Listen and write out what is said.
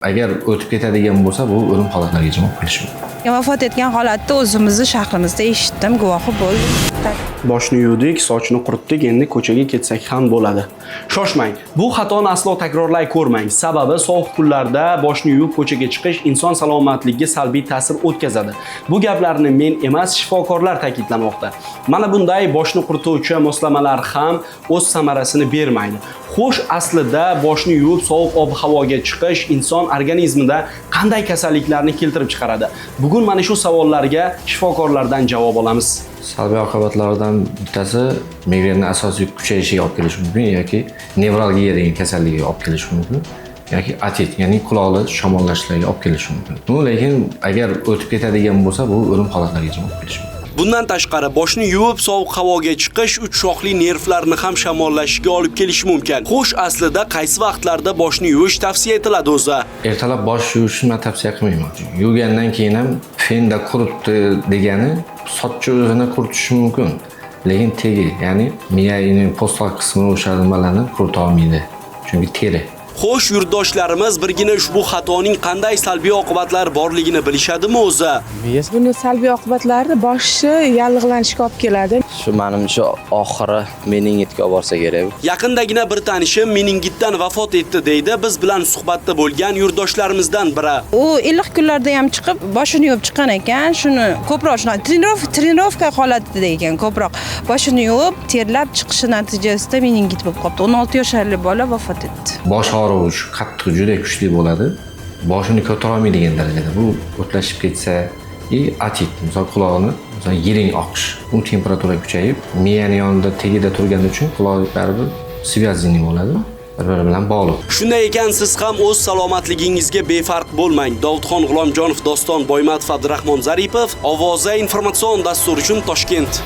Agar o'tib ketadigan bo'lsa, bu o'lim holatlarigacha olib kelishi mumkin. Vafot etgan holatda o'zimizni shahrimizda eshitdim, guvohi bo'ldim. Boshni yuvdik, sochni quritdik, endi ko'chaga ketsak ham bo'ladi. Shoshmang. Bu xatoni aslo takrorlay ko'rmang. Sababi sovuq kunlarda boshni yuvib ko'chaga chiqish inson salomatligiga salbiy ta'sir o'tkazadi. Bu gaplarni men emas, shifokorlar ta'kidlamoqda. Mana bunday boshni qurituvchi moslamalar ham o'z samarasini bermaydi. Xo'sh, aslida boshni yuvib sovuq ob-havoga chiqish inson organizmida qanday kasalliklarni keltirib chiqaradi? Bugun mana shu savollarga shifokorlardan javob olamiz. Salbiy oqibatlardan bittasi migrenni asosiy kuchayishiga olib kelishi mumkin yoki nevralgiya degan kasallikka olib kelishi mumkin yoki otit, ya'ni quloqni shamollashlarga olib kelishi mumkin. Bu lekin agar o'tib ketadigan bo'lsa, bu o'lim holatlarigacha olib kelishi mumkin. Bundan tashqari boshni yuvib sovuq havoga chiqish uch shoxli nervlarni ham shamollashiga olib kelishi mumkin. Xo'sh, aslida qaysi vaqtlarda boshni yuvish tavsiya etiladi o'zi? Ertalab bosh yuvishni men tavsiya qilmayman. Yuvgandan keyin ham fenda quritdi degani sochni o'zini quritishi mumkin. Lekin tegi, ya'ni miyaning po'stloq qismi o'sha nimalarni qurita olmaydi. Chunki teri. Xo'sh, yurtdoshlarimiz birgina ushbu xatoning qanday salbiy oqibatlari borligini bilishadimi o'zi? Buni salbiy oqibatlari boshi yallig'lanishga olib keladi. Shu manimcha oxiri meningitga olib borsa kerak. Yaqindagina bir tanishim meningitdan vafot etdi deydi biz bilan suhbatda bo'lgan yurtdoshlarimizdan biri. U iliq kunlarda ham chiqib, boshini yuvib chiqqan ekan. Shuni ko'proq shunaqa trenirovka holatida ekan ko'proq. Boshini yuvib, terlab chiqishi natijasida meningit bo'lib qolibdi. 16 yoshli bola vafot etdi. Bosh og'rig'i shu qattiq juda kuchli bo'ladi. Boshini ko'tara olmaydigan darajada. Bu o'tlashib ketsa, и otit, misol qulog'ini, misol yiring oqish. U temperatura kuchayib, miyani yonida tagida turgani uchun quloq baribir связанный bo'ladi, bir-biri bilan bog'liq. Shunday ekan, siz ham o'z salomatligingizga befarq bo'lmang. Dovudxon G'ulomjonov, Doston Boymatov, Abdurahmon Zaripov, Ovoza informatsion dasturi uchun Toshkent.